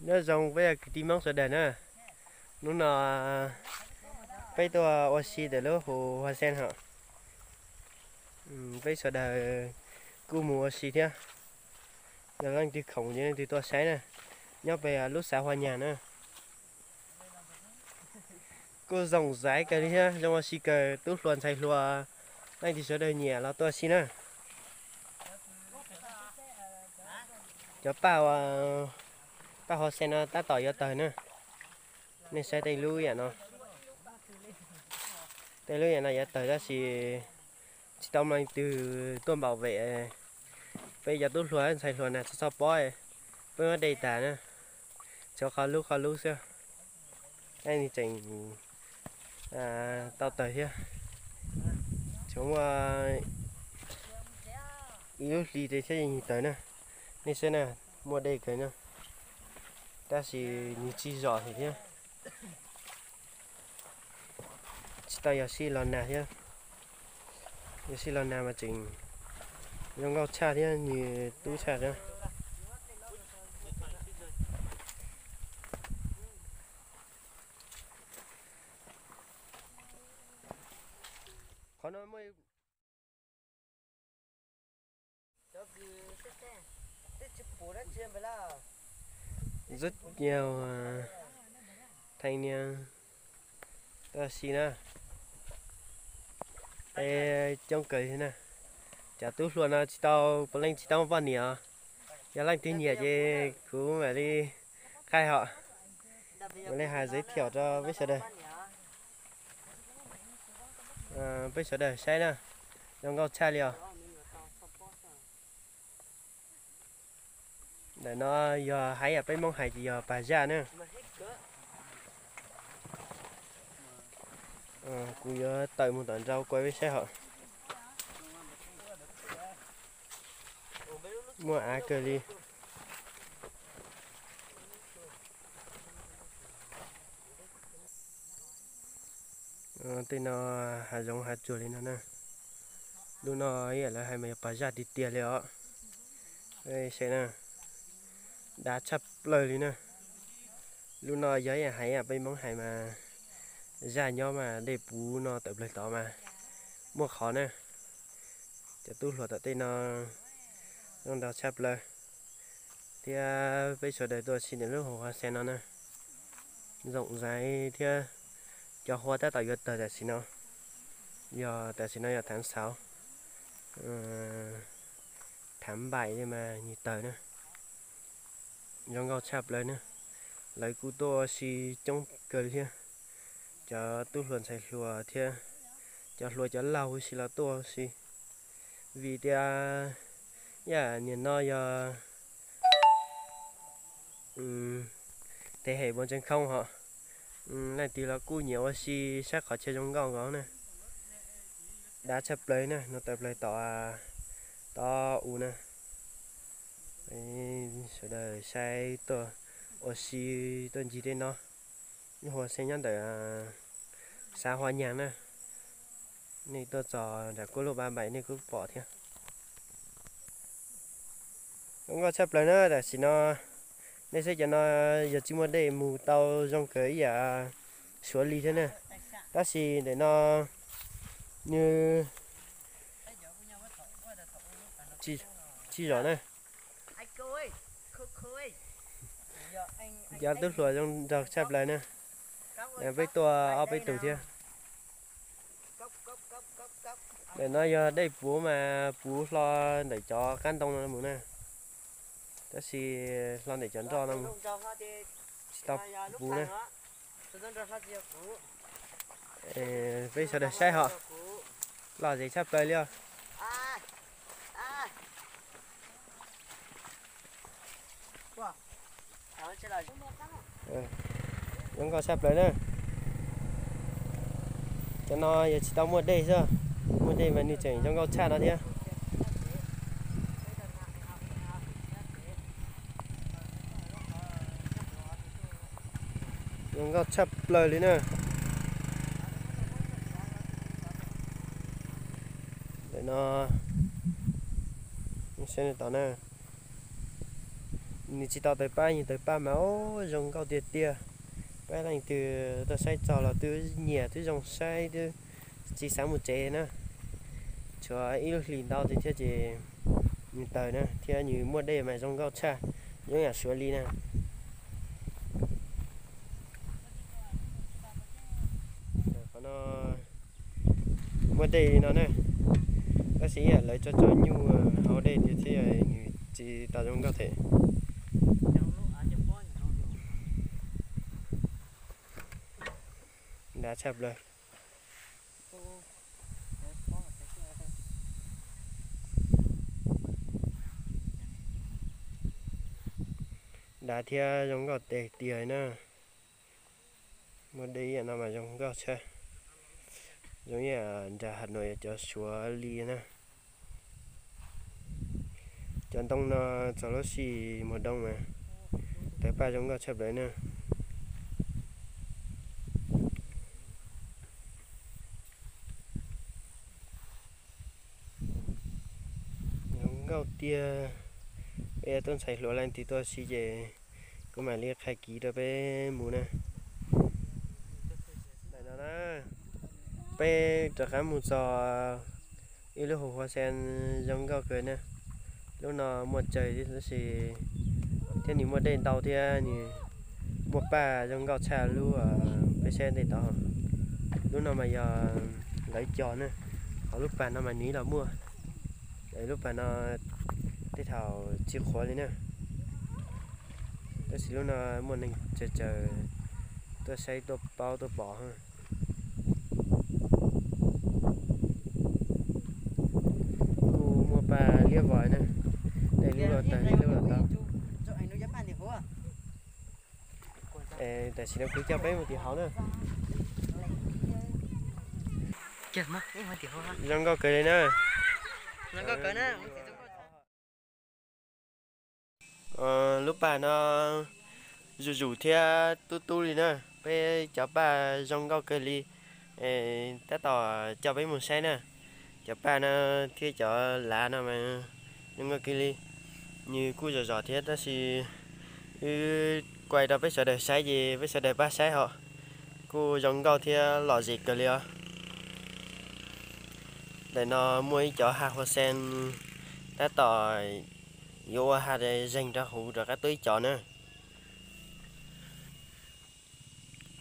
Nyob zoo peb kwv tij Hmoob sawv daws na, hnub no peb tuaj ua si ntawm lub hu Hua Xen hos. Peb sawv daws kuj mus ua si thiab. Yog leej twg khoom ces leej twg tuaj saib na, nyob pem lub xav Hua Nyag na. Kuj zoo zaiv kawg li thiab, zoo ua si kawg, tub hluas ntxhais hluas, leej twg sawv daws nyiam los tuaj ua si na. Cov paj, paj Hua Xen no tab tom yuav tawg na. Nej saib tej lub yam no, tej lub yam no yuav tawg tab sis tsis tau leej twg tuaj npam vem. Peb cov tub hluas ntxhais hluas na txhob txhob pob, peb muab dej tas na, tshuav qhov lub qhov lub xwb. Tab sis tseem tau tawg thiab, tshuav muaj ib lub hli thiab yeej tawg na. Nej saib na, muaj dej kawg na, tab sis nws tsis zom thiab. Tsis tau yog sij los nag thiab, yog sij los nag mas tseem zoo nkauj tshaj thiab nws tub tshaj thiab. Qhov no muaj ntxub nyag theej niag tuaj si na, coob kawg li na. Cov tub hluas no tsis tau, puav leej tsis tau muaj poj niam os. Yog leej twg nyiam ces kuv mam li qhaij hos, mam li hais giới thiệu rau peb sawv daws, peb sawv daws saib na, zoo nkauj tshaj li os. Ntawm no yog hais yam peb Hmoob hais ces yog pas zaj na. Kuv yuav tawm mus tom nraud kuv peb saib hos. Muaj av kawg li. Tej no hav zoov hav tsuag li no na. Lub no ib yam lawv hais mas yog pas zaj tiag tiag li os. Saib na, dav tshaj plaws li na. Lub no yog ib yam hais yam peb Hmoob hais mas zaj nyob mas dej puv no tawm plaws tod mas muaj qhov na. Cov tub hluas tom tej no zoo nraug tshaj plaws, thiab peb sawv daws tuaj si ntawm lub hauv Hua Xen no na, zoo zaiv thiab. Cov hua tab tom yuav tawg tam sim no, yog tam sim no yog tháng sáu, tháng bảy li mas nws tawg na. Zoo nkauj tshaj plaws na. Lawv kuj tuaj ua si coob kawg thiab, cov tub hluas ntxhais hluas thiab, cov hluas cov laug huv si los tuaj ua si. Vim tias yam niam no yog thế hệ bốn chấm không hos, leej twg los kuj nyiam ua si saib qhov chaw zoo nkauj nkaus na. Dav tshaj plaws na, no tawm plaws tom, tom u na. Sawv daws saib tuaj ua si, tuaj ncig tej no. Lub Hua Xen nyob ntawm xã Hua Nham na. Nej tuaj txog nram quốc lộ ba bảy nej kuj pom thiab. Zoo nkauj tshaj plaws na, tam sim no nej saib cov no yog tsis muaj dej mus tau zoo kawg ib yam Suav Lis thiab na. Tab sis ntawm no nws tsis zom na. Cov tub hluas zoo nraug tshaj plaws na. Peb tuaj ob peb tug thiab. Ntawm no yog dej puv mas puv hlo ntawm cov qab ntoo no mus na, tab sis hlo ntawm cov nroj no mus tsis tau puv na. Peb sawv daws saib hos, lom zem tshaj plaws li os. Zoo nkauj tshaj plaws na. Cov no yog tsis tau muaj dej xwb, muaj dej mas nws tseem zoo nkauj tshaj no thiab. Zoo nkauj tshaj plaws li na. Ntawm no, saib tod na. Nws tsis tau tawg paj, nws tawg paj mas zoo nkauj tiag tiag. Peb leej twg tuaj saib txog los twb nyiam twb zoo saib twb tsis xav mus tsev na. Tshuav ib lub hlis ntau tiag thiab ces nws tawg na thiab nws muaj dej mas zoo nkauj tshaj, zoo yam Suav li na. Qhov no muaj dej li no na, tab sis lawv tso tso nyuj hauv dej tiag thiab nws tsis tau zoo nkauj thiab. Dav tshaj plaws. Dav thiab zoo nkauj tiag tiag na. Muaj dej ib yam no mas zoo nkauj tshaj, zoo ib yam nram Has Nuam cov Suav li na. Cov ntoo no txog lub sij hawm doo mas tawg paj zoo nkauj tshaj plaws na. Zoo nkauj tiag. Peb tub ntxhais hluas leej twg tuaj saib ces kuv mam li qhia kiv rau peb mus na. Ntawm no na, peb rov qab mus txog ib lub hu hua xen zoo nkauj kawg na. Lub no muaj tsawg tab sis thiab nws muaj dej ntau thiab nws muaj paj zoo nkauj tshaj lub peb saib ntej tod. Lub no mas yog lawv cog na, ho lub pas no mas nws los muaj. Lub pas no tej thaum tsis qhuav li na, tab sis lub no muaj neeg tsawg tsawg tuaj saib tuaj paub tuaj pom. Kuj muaj paj liab vog na, tej lub los tawg liab lub los tau. Tam sim no kuv coj peb mus tim hauv na. Zoo nkauj kawg li na. Lub pas no zuj zus thiab tub tub li na, peb cov paj zoo nkauj kawg li. Tab tom coj peb mus saib na, cov paj no thiab cov lav no mas zoo nkauj kawg li. Nws kuj zom zom thiab tab sis wb kuaj rau peb sawv daws saib ces peb sawv daws pab saib hos. Kuj zoo nkauj thiab lom zem kawg li os. Ntawm no muaj ib cov ha hua xen, tab tom yuav ua ha zeeg rau huv rov qab tuaj ib cov na.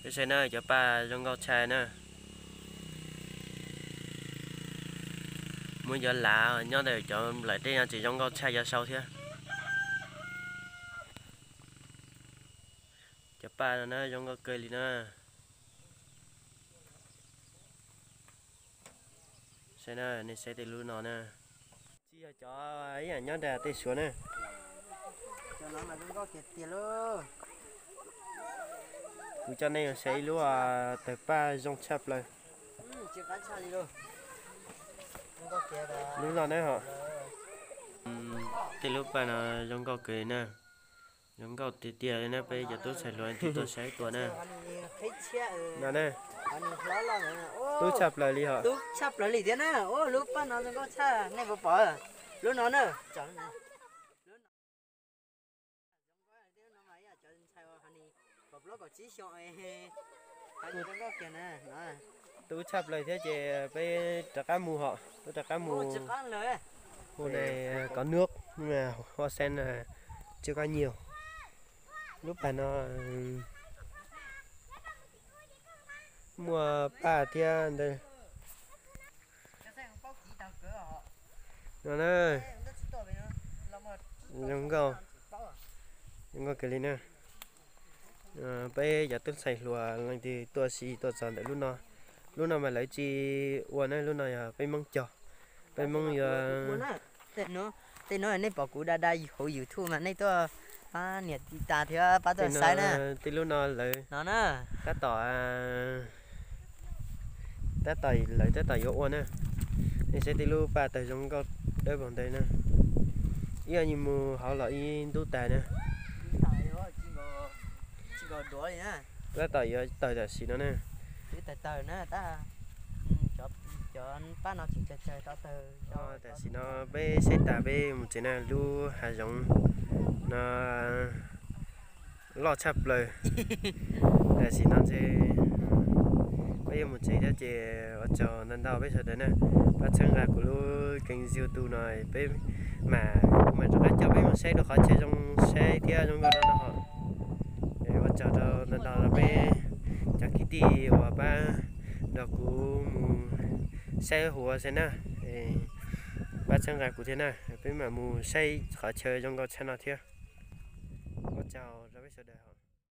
Peb saib na, cov paj zoo nkauj tshaj na. Muaj cov lav nyob ntawm cov nplaim dej no tseem zoo nkauj tshaj cov saud thiab. Cov paj no na zoo nkauj kawg li na. Saib na, nej saib tej lub no na. Tsis yog cov ib yam nyob nram tej Suav na. Kuv coj nej saib ib lub tawg paj zoo tshaj plaws. Lub no na ho. Tej lub paj no zoo nkauj kawg na. Zoo nkauj tiag tiag li na, peb cov tub ntxhais hluas twb tuaj saib tuaj na. No na. Tub tshaj plaws li hos. Tub tshaj plaws li thiab na. Lub paj no zoo nkauj tshaj, nej puas pom? Lub no na. Tub tshaj plaws thiab ces peb rov qab mus hos, peb rov qab mus. Hu ne, có nước nhưng mà hoa sen chưa có nhiều. Lub pas no muaj paj thiab ntawd. No na, zoo nkauj, zoo nkauj kawg li na. Peb cov tub ntxhais hluas leej twg tuaj si tuaj txog ntawm lub no, lub no mas lawv tsis ua na, lub no yog peb Hmoob cog, peb Hmoob yuav. Tej no nej pom kuv da da hauv YouTube mas nej tuaj pab nias tiv tas thiab pab tuaj saib na. Tej lub no lawv no na, tab tom, tab tom lawv tab tom yuav ua na. Nej saib tej lub paj tawg zoo nkauj dawb paug ntawd na. Ib yam li mus hauv los ib ntub tag na. Tab tom yuav tawg tam sim no na. Tam sim no peb saib tas peb mus tsev na, lub hav zoov No loj tshaj plaws. Tam sim no ntshe peb yuav mus tsev thiab ces ua tsaug ntau ntau peb sawv daws na. Pab txhawb nqa kuv lub keeb YouTube no, peb mam, kuv mam rov qab coj peb mus saib dua qhov chaw zoo saib thiab zoo nkauj no no. Ua tsaug rau ntau ntau peb cov kwv tij uas pab nrog kuv mus saib huav xwb na. Pab txhawb nqa kuv thiab na, peb mam mus saib qhov chaw zoo nkauj tshaj no thiab. Ua tsaug rau peb sawv daws.